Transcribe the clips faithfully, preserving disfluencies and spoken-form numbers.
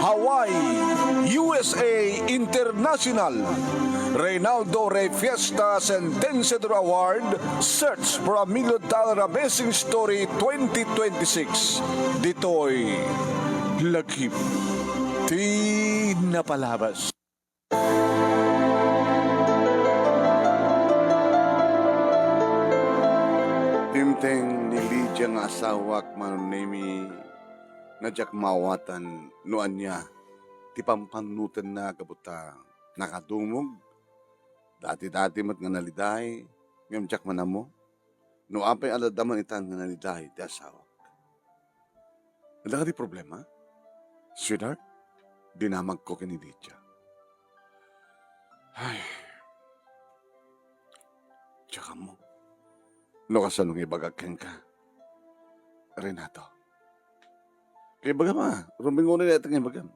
Hawaii, U S A International, Reynaldo Rey Fiesta Sentenciador Award, Search for a Million Dollar Amazing Story twenty twenty-six. Ditoy lagip ti napalabas. Dimteng ni Lydia nga asawak, Manong Nemy, nga diak maawatan no ania ti pampannutenna gapu ta nakadumog, dati-dati met nga naliday, ngem diak man ammo no apay a nadamdama itan nga naliday ti asawak. Adda kadi problema, sweetheart? Dinamagko ken ni Lydia. Ay, diak ammo no kasano nga ibagak kenka, Renato. Kaibaga ma, ruminguray nga ibagam.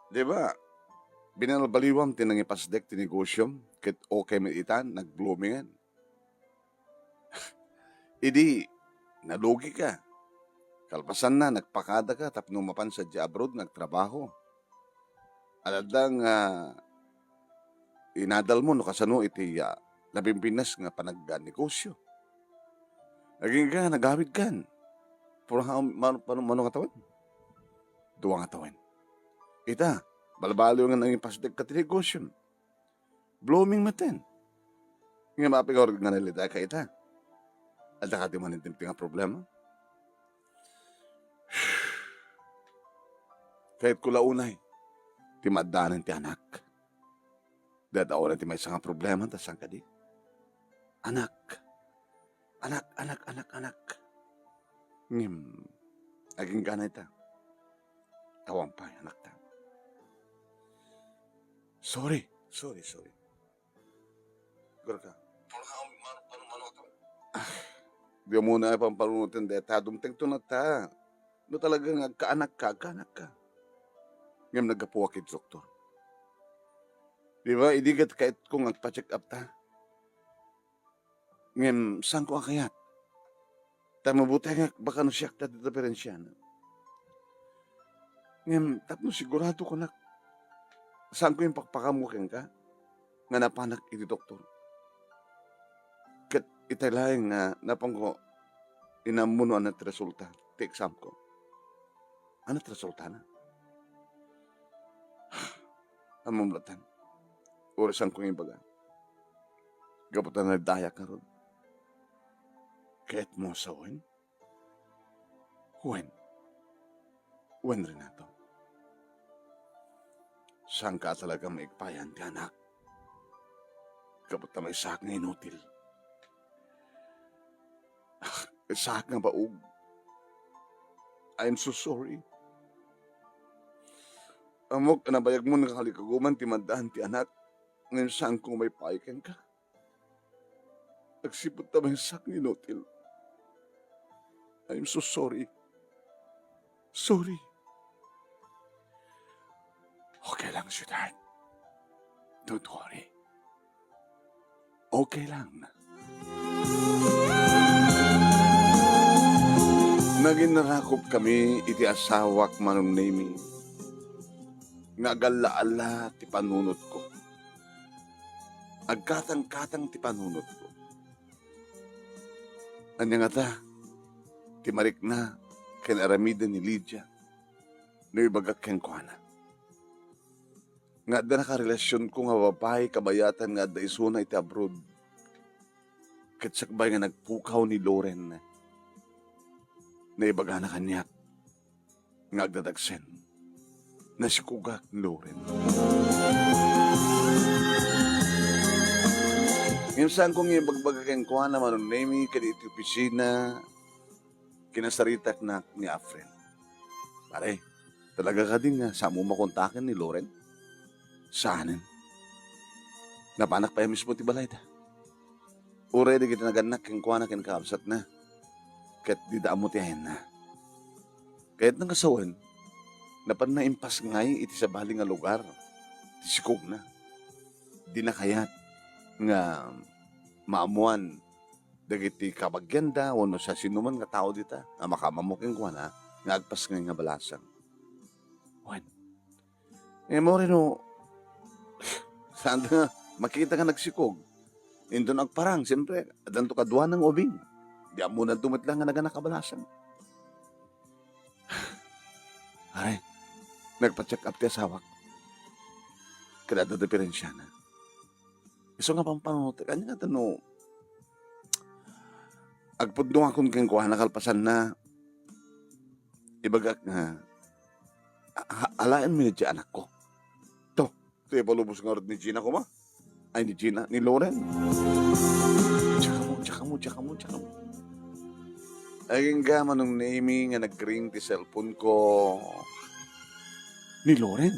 Di ba, binalbaliwam ti nangipasdek ti negosyom, ket okay met itan, nagbloomingan. Idi, nalugika. Kalpasanna, nagpakadaka tapno mapan sadiay abroad nga agtrabaho. Adda nga inadalmo no kasano iti, ah, napimpinas nga panagnegosyo. Agingga, nagawidkan. Puro ha-, ma-, mano, mano nga tawen? Dua nga tawen. Ita, balbaliw nga nangipasdek ka ti negosyom. Blooming metten. Ngem apay nga naliday ka ita? Adda kadi manen ti nga problema? Kayatko la unay ti maaddanan ti anak. Dadaolan ti maysa nga problema, ta saan kadi? Anak. Anak, anak, anak, anak. Ngem, agingga ita. Awan pay, anakta. Sorry, sorry, sorry. Garka. Ah, di mo na pamparunutan deta. Dumtengto na ta. No talaga nga agkaanak ka, agkaanak ka. Ngem naggapuak iti doktor. Di ba, idi ket kayatko nga agpa-check up ta. Ngem saanko a kayat. Ta mabutengak baka no siak ta ti diferensiana. Ngem tapno sigurado kunak, saanko impakpakammo kenka nga napanak iti doktor. Ket itay laeng nga napanko, inammo no ania ti resulta ti examko. Ania ti resultana? Ammom latta. Uray saanko nga ibaga. Gapu ta nalidayak ngarud. Kayatmo a sawen? Wen. Wen, Renato. Saanka a talaga maikpayan ti anak. Gapu ta maysaak nga inutil. Maysaak nga baog. I'm so sorry. Ammok a nabayagmo nga kalikaguman ti maaddan ti anak, ngem saanko nga maipaay kenka. Agsipud ta maysaak nga inutil. I'm so sorry. Sorry. Okay lang, sweetheart. Don't worry. Okay lang. Nagin narakop kami iti asawak, Manong Nemy, nga agalla-alla ti panunotko. Agkatang-katang ti panunotko. Ania ngata ti marikna ken aramiden ni Lydia no ibagak kenkuana nga adda nakarelasionko nga babai kabayatan nga adda isuna iti abroad, ket sakbay nga nagpukaw ni Loren, naibagana kaniak nga agdadagsen, nasikogak ni Loren. Ngem saanko nga ibagbaga kenkuana, Manong Nemy, ket iti opisina, kinasaritaknak ni Afren. Pare, talaga kadi nga saanmo makontaken ni Loren? Saanen. Napanak pay a mismo ti balayda. Uray dagiti nagannak kenkuana ken kakabsatna, ket dida ammo ti ayanna. Kayatna nga sawen, napanna impasngay iti sabali nga lugar ti sikogna. Dina kayat nga maammoan dagiti kabagianda wenno siasinoman nga tao dita a makamammo kenkuana nga agpasngay nga balasang. Wen, ngem uray no, saan nga makita nga nagsikog? Inton agparang, siyempre, addanto kaduana nga ubing. Di ammonanto met laeng nga naganak a balasang. Ay, nagpa-check up ti asawak. Kada da diferensiana. Isu nga pampanunotek, ania nga no agpudno akon kenkuana kalpasanna, ibagak nga, a-, a-, alaenmi ni diay anakko. To, ti ipalubos ngarud ni Gina koma? Ay, ni Gina, ni Loren. Tsaka mo, tsaka mo, tsaka mo, tsaka mo. Agingga manong Nemi nga nag-ring ti cellphone ko. Ni Loren.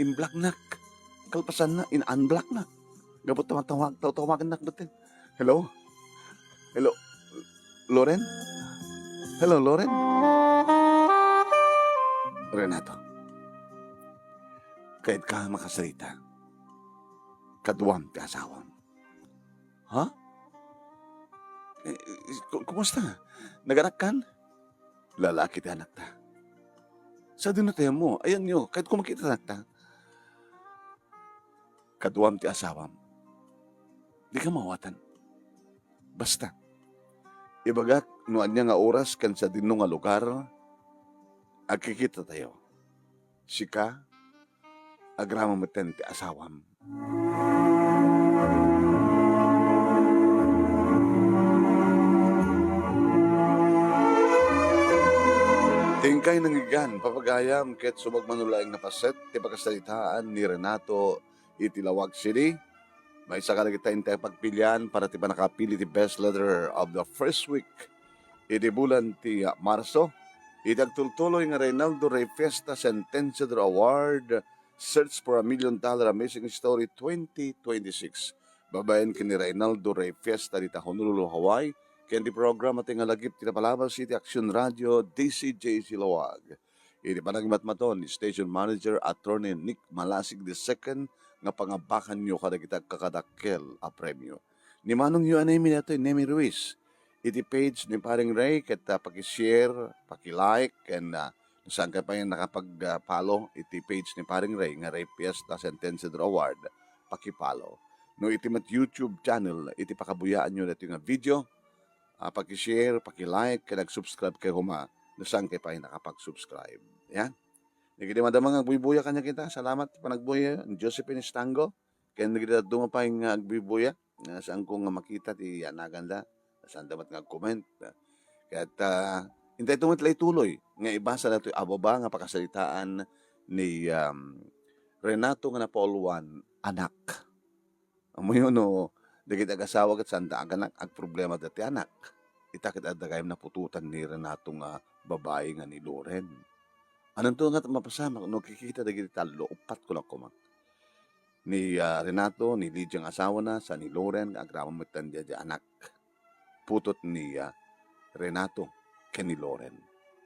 In-blocknak. Kalpasanna, in-unblocknak. Gapu ta matawag, tawtawagannak metten. Hello? Hello? Loren? Hello, Loren? Renato. Kayat ka makasarita. Kaduam ti asawam. Ha? Eh, ku-, kumusta? Naganakkan? Lalaki ti anakta. Sadino ti ammo? Ayanyo, kayat ko makita ti anakta. Kaduam ti asawam. Di ka mawatan. Basta, ibagak no ania nga oras ken sadino nga lugar, agkikita tayo. Sika, agraman metten ti asawam. Inkay nangiggan, papagayam, ket subagmano laeng nga paset ti pakasaritaan ni Renato iti Laoag City. Maysa kadagita intay pagpilian para ti pannakapili ti best letter of the first week iti bulan ti, ah, Marso, iti agtultuloy nga Reynaldo Rey Fiesta Sentenciador Award, Search for a Million Dollar Amazing Story twenty twenty-six. Babaen ken ni Reynaldo Rey Fiesta dita Honolulu, Hawaii, ken ti programa ti Ngalagip ti Napalabas iti Aksyon Radio, D C J C Laoag. Iti panagmatmaton ni Station Manager Attorney Nick Malasig the second nga pangabakanyo kadagiti agkakadakkel a premio. Ni Manong U N A mi daytoy, Nemi Ruiz. Iti page ni Paring Ray, ket, ah, paki-share, paki-like, ken, ah, no saan ka pay nakapag, ah, follow iti page ni Paring Ray nga Ray Fiesta Sentenciador Award, paki-follow. No iti met YouTube channel, iti pakabuyaanyo daytoy nga video, ah, paki-share, paki-like, ken ag-subscribe kayo koma no saan kayo pay nakapag-subscribe. Yan. Dagiti madama nga agbuybuya kaniak ita, salamat ti panagbuya, ni Josephine Estango, ken dagiti dadduma pay nga agbuybuya, nga saanko nga makita ti yanaganda, saanda met nga ag-comment. Ket, ah, intay to met la ituloy nga ibasa datoy a baba nga pakasaritaan ni, um, Renato nga napauluan, anak. Ammoyo no dagiti agasawa ket saanda aganak, agproblemada ti anak. Ita ket adda gayam naputotan ni Renato nga babai nga ni Loren. Ananto nga mapasamak no kikita dagiti tallo, uppat kunak koma. Ni, ah, Renato, ni Lydia nga asawana, sa ni Loren nga agraman met diay anak. Putot ni, ah, Renato ken ni Loren.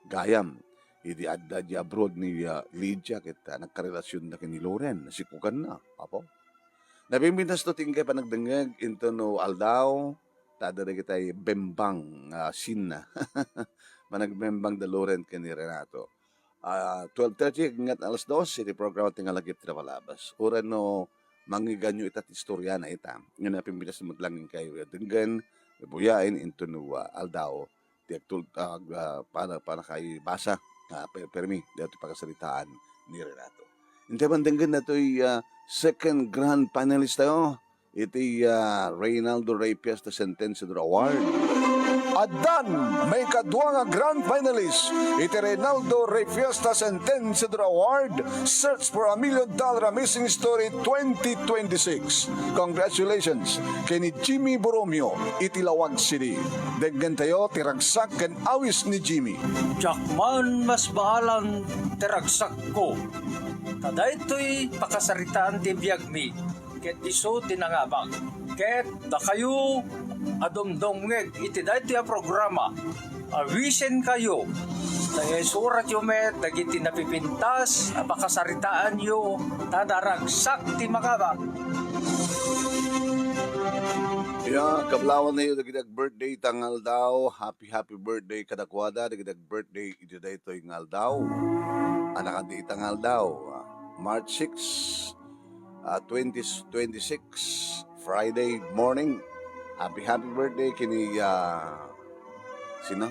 Gayam, idi adda di abroad ni, ah, Lydia ket, ah, nagkarelasionda ken ni Loren, nasikuganna, apo. Napimpintas to ti inkay panagdengngeg intono aldaw, ta adda dagitay bembang, ah, scene na. Managbembang da Loren ken ni Renato. Ah, twelve thirty, agingga alas dos, iti programa ti Ngalagip ti Napalabas. Uray no, mangiganyo ita ti istoriana ita. Nga napimpintas met lang inkay denggen, buyaen intono, ah, aldaw, ti agtul-, ag-, ah, pana-, panakaibasa, ah, per-, permi, daytoy pakasaritaan ni Renato. Intay man denggen daytoy, ah, second grand finalist tayo, iti, ah, Reynaldo Rey Fiesta Sentenciador Award. Addan maikadua nga grand finalist iti Reynaldo Rey Fiesta Sentenciador Award, Search for a Million Dollar Amazing Story twenty twenty-six. Congratulations ken ni Jimmy Borromeo iti Laoag City. Denggen tayo ti ragsak ken awis ni Jimmy. Diak man masbaalan ti ragsakko, ta daytoy pakasaritaan ti biagmi, ket isu ti nangabak. Ket dakayo a dumdumngeg iti daytoy a programa, awisenkayo, ta isuratyo met dagiti napipintas a pakasaritaanyo, ta naragsak ti mangabak. Ya, kablawan tayo dagiti ag-birthday ita nga aldaw. Happy, happy birthday kadakuada dagiti ag-birthday iti daytoy nga aldaw. Anakan ti ita nga aldaw, ah, March six, ah, twenty twenty-six, Friday morning. Happy, happy birthday kini, ah, sino?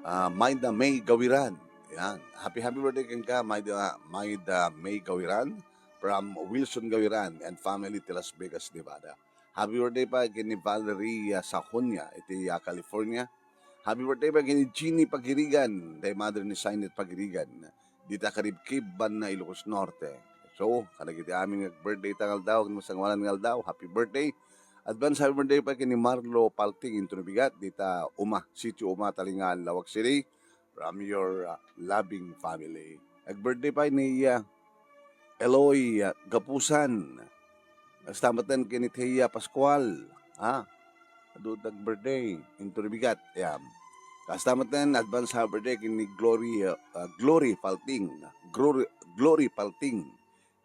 Ah, Maida May Gawiran. Yan. Happy, happy birthday kenka, Maida, Maida May Gawiran, from Wilson Gawiran and family ti Las Vegas, Nevada. Happy birthday pay kenni Valerie, ah, Sajonia iti, ah, California. Happy birthday pay kenni Jeannie Pagirigan, the mother ni Sainet Pagirigan, dita Karibkib, banna Ilocos Norte. So, kadagiti amin nga birthday ita nga aldaw, ken masangoanan nga aldaw, happy birthday. Advance happy birthday pay kenni Marlo Palting, inton bigat, dita Uma, Sitio Uma, Talingaan, Laoag City, from your, uh, loving family. Ag-birthday pay ni, uh, Eloy, uh, Gapusan. Kasta met kenni Thea Pascual. Ha? Adu ag-birthday. Inton bigat. Yan. Kasta met, advance happy birthday kenni Glory, uh, uh, Glory Palting. Glory, Glory Palting.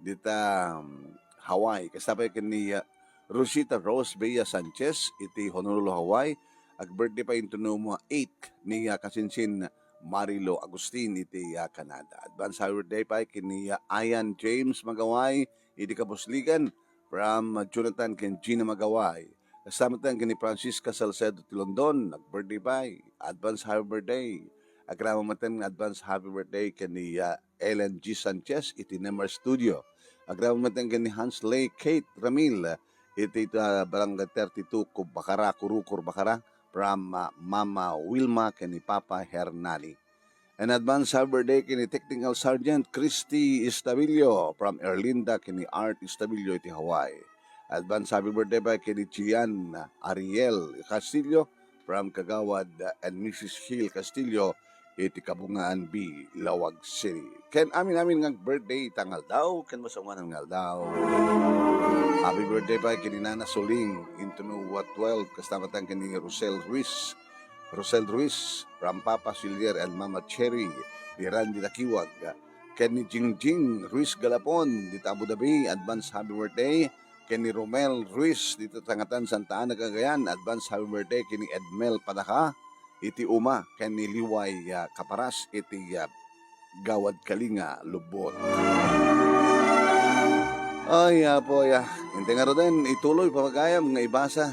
Dita, um, Hawaii. Kasta pay kenni, uh, Rosita Rose Bea Sanchez iti Honolulu, Hawaii. Ag-birthday pay inton Uma eight ni, uh, kasinsin Marilo Agustin iti, uh, Canada. Advance happy birthday pay kenni, uh, Ian James Magaway iti Kabusligan from, uh, Jonathan ken Gina Magaway. Kasta met kenni Francisca Salcedo ti London, ag-birthday pay. Advance happy birthday. Agraman met advance happy birthday kenni, uh, Ellen G Sanchez iti Nemer Studio. Agraman met kenni Hansley Kate Ramil iti, uh, Barangay thirty-two, Kubakara, Kurukor, Bakara, from, uh, Mama Wilma kenni Papa Hernani. And advance happy birthday kenni Technical Sergeant Christy Estabillo from Erlinda kenni Art Estabillo iti Hawaii. Advance happy birthday pay kenni Gian Ariel Castillo from Kagawad, uh, and Missus Hill Castillo iti Kabungaan B, Laoag City. Ken amin-amin nga birthday ita nga aldaw, ken masangoanan nga aldaw. Happy birthday pay kenni Nana Suling, inton Uwa twelve, kasta met kenni Rosel Ruiz. Rosel Ruiz, from Papa Silvier and Mama Cherry, di Randy Takiwag. Kenni Jingjing Ruiz Galapon, dita Abu Dhabi, advance happy birthday. Kenni Romel Ruiz, dita Tangatan, Santa Ana, Cagayan, advance happy birthday. Kenni Edmel Padaka, iti Uma, kenni Liway, ah, Kaparas, iti, ah, Gawad Kalinga, Lubot. Ay, apo, ya. Inti ngaruden, ituloy, papagayam, nga ibasa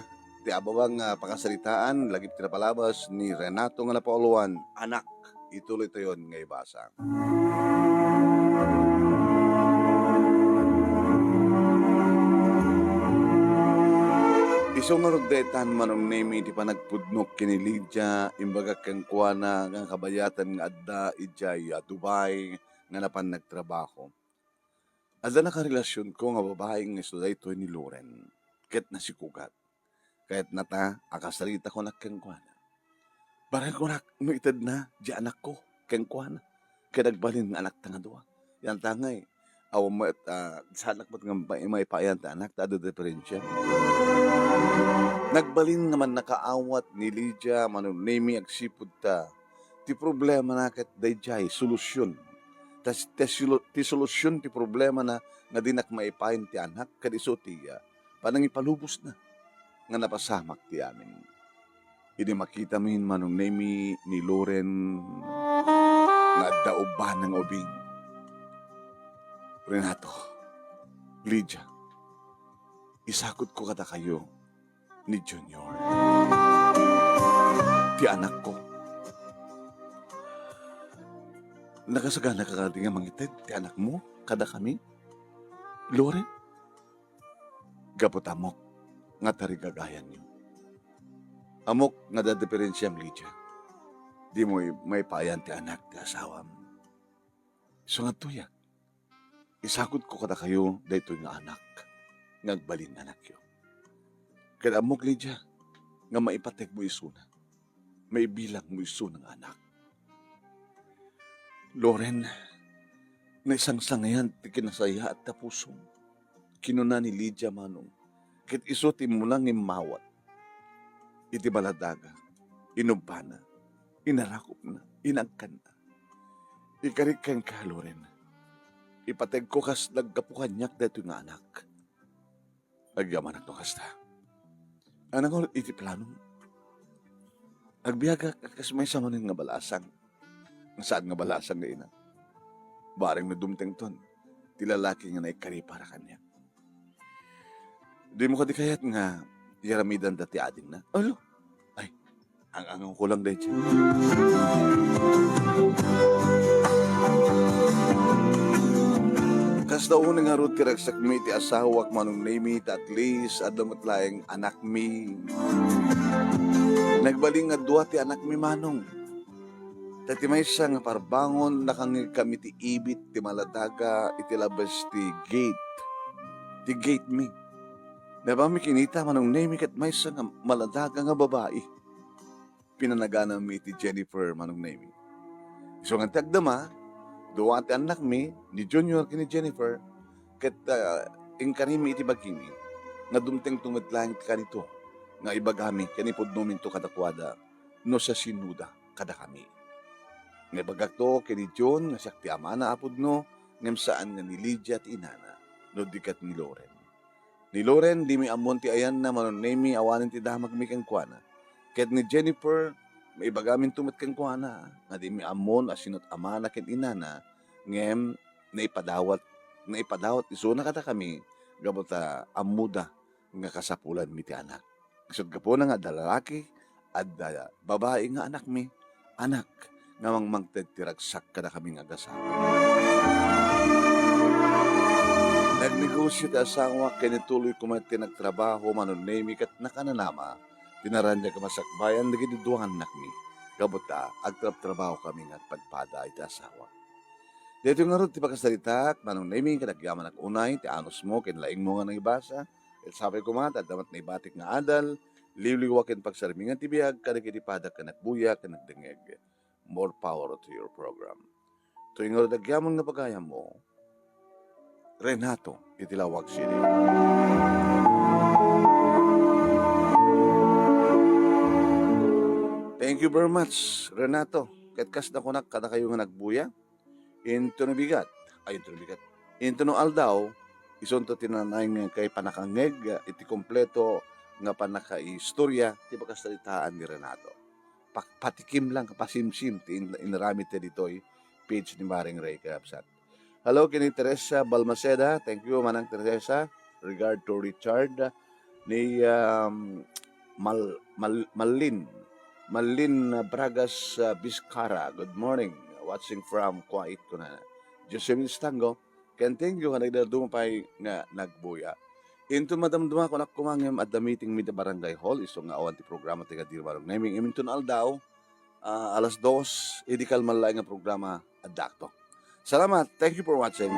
ti ababa nga pakasaritaan, lagip ti napalabas ni Renato nga napauluan, Anak. Ituloy tayon nga ibasa. Isu ngarud daytan, Manong Nemi, ti panagpudnok ken ni Lydia, imbaga kenkuana nga kabayatan nga adda idiay, ah, Dubai nga napan nagtrabaho. Adda nakarelasionko nga babai nga isu daytoy ni Loren, ket nasikugat. Kayatna ta a kasaritakonak kenkuana. Bareng kunak no itedna diay anakko kenkuana, ket agbalin nga anakta nga dua. Yan ta ngay, awan met, ah, saanak met nga ma-, maipayan ti anakta, adda diferensia. Nagbalin nga mannakaawat ni Lydia, Manong Nemi, agsipud ta ti problemana ket daydiay solusion. Ta, ti solu-, ti solusion ti problemana nga dinak maipayan ti anak, ket isu ti, ah, panangipalubosna nga napasamak ti amin. Idi makitamin, Manong Nemi, ni Loren nga adda ubbana nga ubing. Renato, Lydia, isagutko kadakayo ni Junior, ti anakko. Nakasaganaka kadi nga mangited ti anakmo kadakami, Loren? Gapu ta ammok nga tarigagayanyo. Ammok nga adda diferensiam, Lydia. Dimo maipayan ti anak ti asawam. Isu ngadtoy, isagutko kadakayo daytoy nga anak nga agbalin nga anakyo. Ket ammok, Lydia, nga maipategmo isuna. Maibilangmo isuna nga anak. Loren, naisangsangayan ti kinasayaat ta pusom, kinuna ni Lydia Manong, ket isu ti immuna nga immawat. Iti baladaga, inubbana, inarakupna, inagkanna. Ikarik kenka, Loren. Ipategko kas naggapu kaniak daytoy nga anak. Agyamanak no kasta. Anango iti planom? Agbiagak a kas maysa manen nga balasang. Saan nga balasang nga ina? Bareng no dumtengton ti lalaki nga naikari para kaniak. Dimo kadi kayat nga iaramidan da ti adingna? Alo, ay, ang-angang ko lang dayta. Kasta unay ngarud ti ragsakmi iti asawak, Manong Nemi, ta at least adda met laeng anakmi. Nagbalin nga dua ti anakmi, Manong. Ta ti maysa nga parbangon, nakangngegkami ti ibit ti maladaga iti labas ti gate. Ti gate mi. Nabanmi kinita, Manong Nemi, ket maysa nga maladaga nga babai. Pinanaganami iti Jennifer, Manong Nemi. Isu ngan ti agdama, dua ti annakmi, ni Junior ken ni Jennifer, ket, ah, inkarimi iti bagimi nga dumtengto met laeng ti kanito nga ibagami ken ipudnominto kadakuada no siasinoda kadakami. Nga ibagakto ken ni Jun nga siak ti amana a pudno, ngem saan nga ni Lydia ti inana, no di ket ni Loren. Ni Loren, dimi ammon ti ayanna, Manong Nemi, awanen ti damagmi kenkuana. Ket ni Jennifer, maibagaminto met kenkuana nga dimi ammon a sino't amana ken inana, ngem naipadawat, naipadawat isuna kadakami gapu ta ammoda nga kasapulanmi ti anak. Isut' gapuna nga adda lalaki, adda babai nga anakmi, anak nga mangmangted ti ragsak kadakami nga agasawa. Nagnegosio ti asawak ken ituloy koma ti nagtrabaho, Manong Nemi, ket nakananama ti naraniag a masakbayan dagiti dua nga annakmi gapu ta agtrabtrabahokami nga agpadpada iti asawak. Daytoy ngarud ti pakasaritaak, Manong Nemi, ket agyamanak unay ti anusmo ken laingmo nga nangibasa. Ket sapay koma ta adda met naibatik nga adal, liwliwa ken pagsarmingan ti biag kadagiti padak nga nagbuya ken nagdengngeg. More power to your program. Toy ngarud agyamon nga pagayammo, Renato, iti Laoag City. Thank you very much, Renato. Ket kas nakunak kadakayo nga nagbuya, into no bigat, ay, into no bigat, into no aldaw, isunto ti nanangngeg ken pannakangngeg iti kompleto nga pannakaistorya ti pakasaritaan ni Renato. Pa-, patikim lang, pasimsim ti in-, inaramid ta ditoy page ni Maring Ray Kabsat. Hello, ken ni Teresa Balmaceda. Thank you, Manang Teresa. Regard to Richard. Ni, um, Mal-, Mal-, Malin. Malin, uh, Bragas, uh, Vizcara. Good morning. Watching from Kuwait, kunana. Josemin Stango. Ken thank you, nga nagdaduma pay nga nagbuya. Into madamdama, kunak koma ngem adda meeting mi iti Barangay Hall, isu nga awan ti programa ti Kadir Manong Nemi. Ngem inton aldaw, ah, alas dos, idi kalman laeng nga programa, adda akto. Salamat. Thank you for watching.